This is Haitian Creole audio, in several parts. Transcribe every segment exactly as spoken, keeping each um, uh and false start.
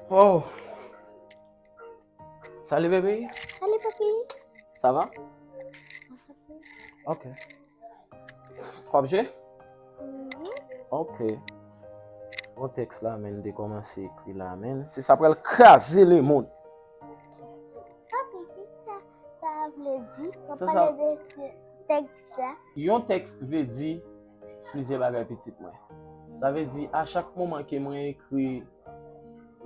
Oh. Salut bébé. Salut papi. Ça va? Ok. W ap jwe? Mhm. Ok. Yon tèks la, men, m te kòmanse ekri la, men. Se sa pral kraze lemonn. Papi, kisa sa vle di? W ap pale de tèks la? Yon tèks vle di plizyè bagay, pitit mwen. Sa vle di, a chak moman ke mwen ekri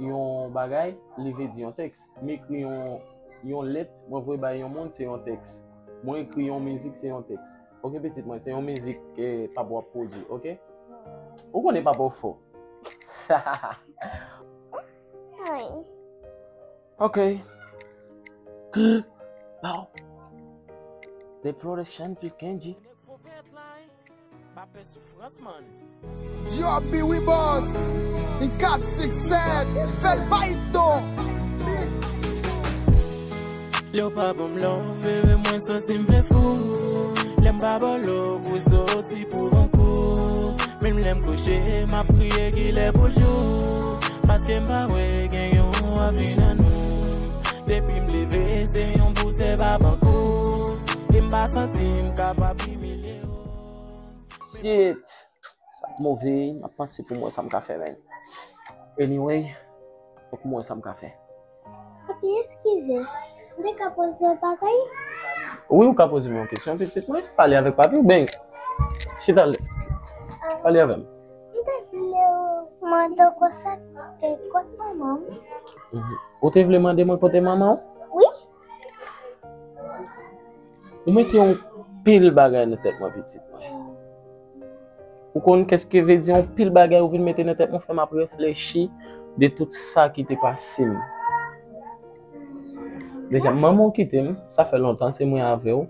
yon bagay, li vle di yon tèks. M ekri yon, yon lèt, mwen voye bay yon moun, se yon tèks. Mwen ekri yon mizik, se yon tèks. Ok, pitit mwen, se yon mizik ke papa w ap pwodui, ok? Ou konnen papa w fò. Ok. Pow. The production with Kenji. Pa pè soufrans, man. Job B, wi boss. Li kat six seven. Fè l bay do. Lè w pa ban m love, mwen santi m vle fou. Lè m pa ba w love, ou soti pou ban m kou. Menm lè m kouche, m ap priye kilè pou l jou. Paske m pa wè gen yon avni nan nou. Depi m leve, se yon boutèy pa ban kou. E m pa santi m kapab imilye w. Shit! Sa move, m ap panse pou m wè sa m ka fè, men. Anyway, fòk m wè sa m ka fè. Papi, eskize. M te ka poze w yon bagay? Wi, ou ka poze m yon kesyon, pitit mwen. Pale avèk papi w, ben. Chita la. Pale avè m. M te vle w mande w konsa, e, kot manman w? Mhm. Ou te vle mande mwen kote manman w? Wi. Ou mete yon pil bagay nan tèt mwen, pitit mwen. Ou konn kèske vle di yon pil bagay ou vin mete nan tèt mwen, fè m ap reflechi de tout sa ki te pase m. Deja, manman w kite m, sa fè lontan se mwen avè w,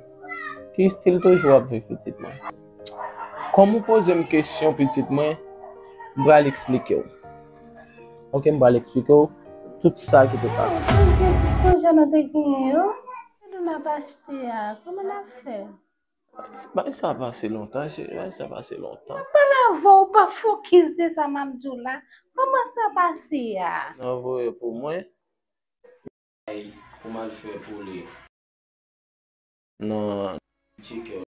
ki still toujou ap viv, pitit mwen. Kòm ou poze m kesyon, pitit mwen, m pral eksplike w. Ok, m pral eksplike w tout sa ki te pase. Konje nou te genyen yo? Kado n ap achte a, kòman n ap fè? Bagay sa pase lontan, cheri, bagay sa pase lontan. Mwen pale avè w, ou pa fokis de sa m ap di w la. Kòman sa pase a? Nan voye pou mwen. Ay, pou m al fè poule. Non. Tcheke.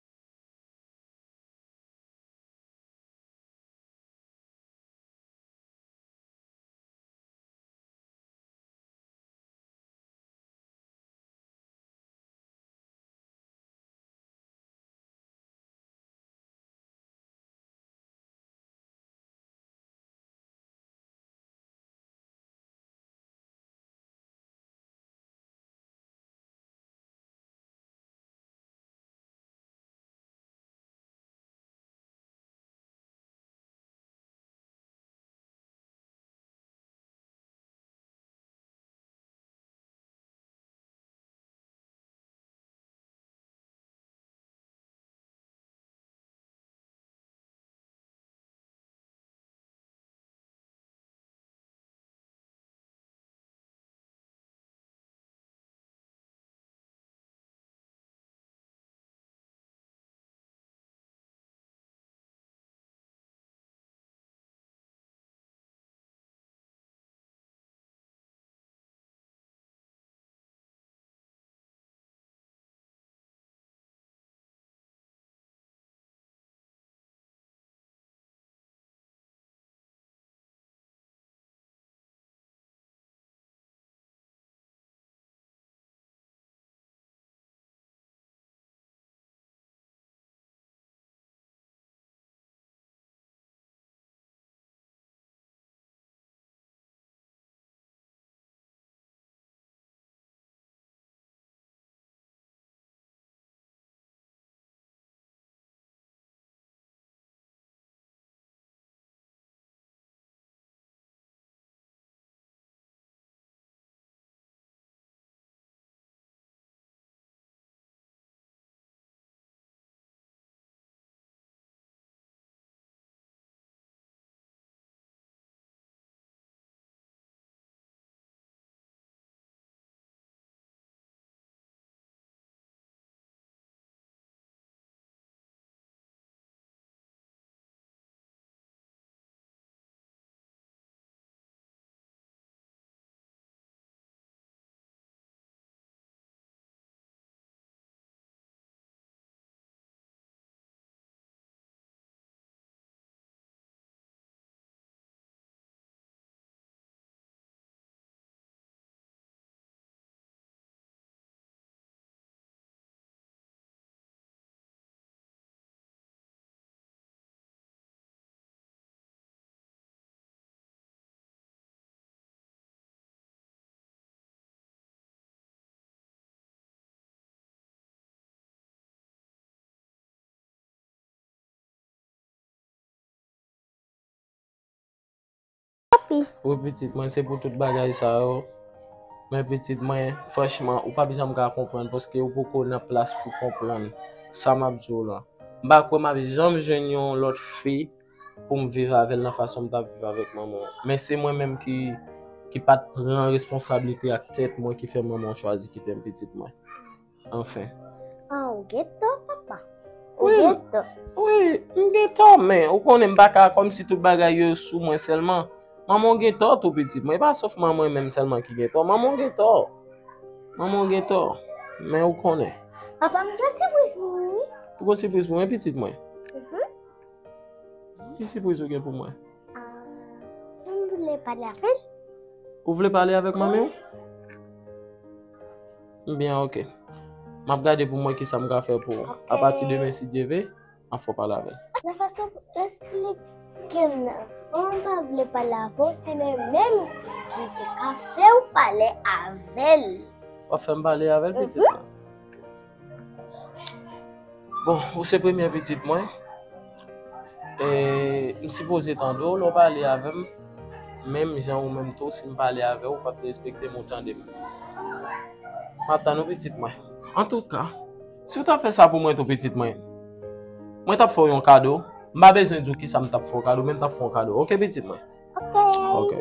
Wi, pitit mwen, se pou tout bagay sa yo. Men pitit mwen, franchman, ou p ap janm ka konprann paske ou poko nan plas pou konprann sa m ap di w lan. M pa kwè m ap janm jwenn yon lòt fi pou m viv avè l nan fason m t ap viv avèk manman w. Men se mwen menm ki, ki pa t pran responsablite ak tèt mwen ki fè manman w chwazi kite m, pitit mwen. Anfen. Ah, ou gen tò, papa. Ou gen tò. Wi, m gen tò, men ou konnen m pa ka kòmsi tout bagay yo sou mwen sèlman. Manman w gen tò tou, pitit mwen. E pa sèf manman w menm sèlman ki gen tò. Manman w gen tò. Manman w gen tò. Men ou konnen. Papa, m gen sipriz pou ou, wi. Ou gen sipriz pou mwen, pitit mwen? Mhm. Ki sipriz ou gen pou mwen? Ah, m vle pale avè l. Ou vle pale avèk manmi w? Byen, oke. M ap gade pou m wè kisa m ka fè pou ou. Apati demen, si Dye vle, m ap fè w pale avè l. Nan fason pou eksplike m nan, mwen pa vle pale avè w, se mwen menm ki te ka fè w pale avè l. W ap fè m pale avè l, pitit mwen? Bon, ou se premyè pitit mwen. E, m sipoze tande w lè w pale avè m. Menm jan ou menm tou, si m pale avè w, ou p ap respekte m, ou tande m. M ap tann ou, pitit mwen. Antouka, si w t ap fè sa pou mwen tou, pitit mwen, mwen t ap fè w yon kado. M pa bezwen di w kisa m t ap fè w kado, men m t ap fè w yon kado. Oke, pitit mwen? Oke. Oke.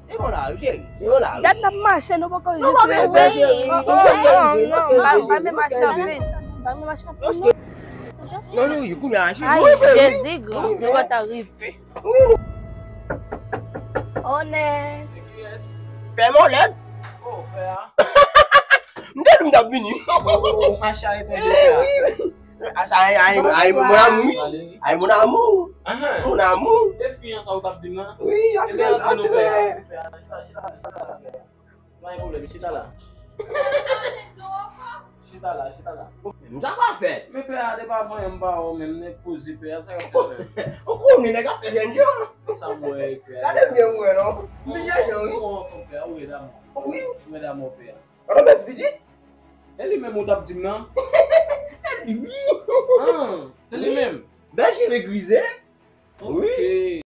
E bon la, cheri, e bon la. Dat n ap mache, nou poko jis rive. Non, non, non, pa, pa menm mache anpil. Pa menm mache anpil, non. Non, non, wi, kounye a, cheri. Ay, Jezi, gran, nou gentan rive. Onè. Pè Molèd. Oh, pè a. M te di m t ap vini. Oh, mache a etranje, pè a. Wi, wi. Ah, sa, ay, ay, ay, mon amour. Ay, mon amour. Ahan. Mon amour. E fi an sa ou t ap di m nan? Wi, antre, antre. Chita, chita, chita, chita. Pa gen pwoblèm, chita la. Chita la, chita la. M ta pa fè. Men pè a, depi avan yè m pa wè w menm, nèg poze pè a, sa k ap fèt menm? Ou konnen nèg ap fè jènjan. Sa m wè pè a. Gade m byen m wè non. M byen jan wi. Ou anfòm pè a, ou rèd amò. Wi. Ou rèd amò pè a. Ou tonbe ti pitit? E li menm ou t ap di m nan? E li wi. Ah, se li menm. Bèl cheve grize. Wi. Ok.